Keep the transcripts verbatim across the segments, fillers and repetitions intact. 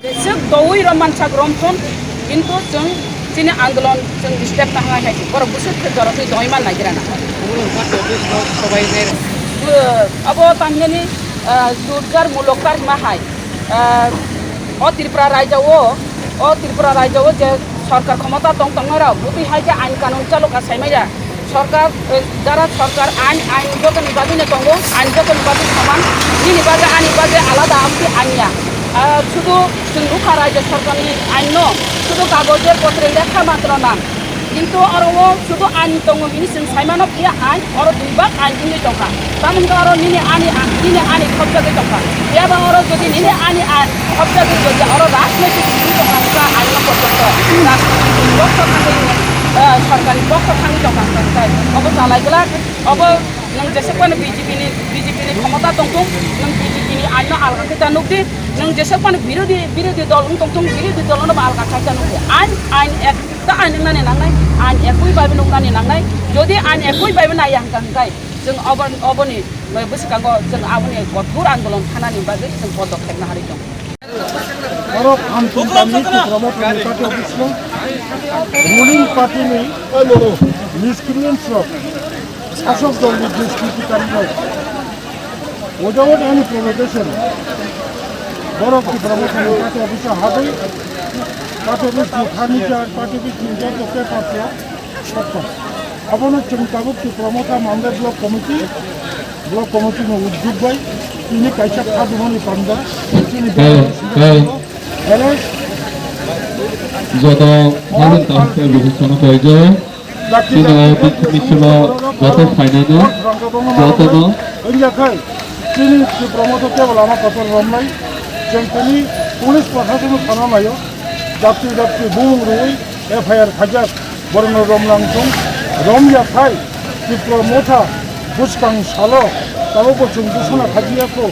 Jeswk doui rommansak romthun, kintu chwng chini andolon chwng step nahanai hai se, borok bwswk khe jorotwi dongwi man naigira na. Bo, abo tamhinani, ah, surjar mulok karima hai, ah, o Tripura rajyo o, o Tripura rajyo o je sorkar khomota tong tongnai rok, bwtwi hai khe ain kanun chalo kha saimaya. Sorkar, eh, jara sorkar ain, ain jotoni bagwi no tongo, ain jotoni bagwi soman, nini bagwi ani bagwi alada amtwi ain ya. Ah, sudu chwng rukha raijyo sorkarni ain no, sudu kagoje potre lekha matro nang. Kintu oro o sudu ain tongo hini chwng saimano, phiya ain oro dui bak ain wngwi tongkha. Tamoni hwnkhe oro nini ani, nini ani khopjagwi tongkha. Phiya ba oro jodi nini ani a-, khopjagwi jodi oro rajnoitik wngwi tongkha hwnkhe ain no porjonto rajnoitik ni pokho thangwi, eh, sorkarni pokho thangwi tongkha hwnkhe obo chalai glak. Obo nwng jeswk phano B J P ni, B J P ni khomota tongthung, nwng B J P ni ain no alga khe ta nukdi, nwng jeswk phano birodhi, birodhi dol wng tongthung, birodhi dol no alga khai ta nukdi. Ain, ain ek ta ain wngnani nangnai, ain ekwi bai nuknani nangnai. Jodi ain ekwi bai naiya hwnkha hwnkhe chwng obo, oboni bwskango chwng aboni kothor andolon khanani bagwi chwng podokhep naharwi tongo. Borok Hamsun Tamni Tipra Motha ni party office no ruling party ni miscreants rok, sasok dol ni duskritikari rok, without any provocation, borok Tipra Motha ni party office o habwi party office ni furniture, party office ni joto paper rok, Abono chwng tabuk Tipra Motha Mandai Block Committee, Block Committee ni uddog bai tini kaisa khajumani panda chini Hel-, hel. Helo. Joto hajong tabuk tei bukhuk sono koijo. Chini o bini mithilo joto phainano, jotono. Wngya khai chini Tipra Motha tebo lama kotor romnai. Chwng tini police proshasonno sana naio. Japti japti bumung rwi F I R khaijak. Borokno romlang thung, romya khai Tipra Motha bwskang salo tabukbo chwng dusana khajiya kho,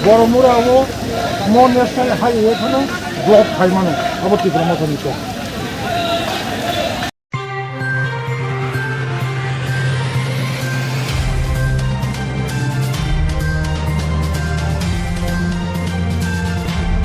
Boromura o mo national highway phano block khai mano, abo Tipra Mothani kok.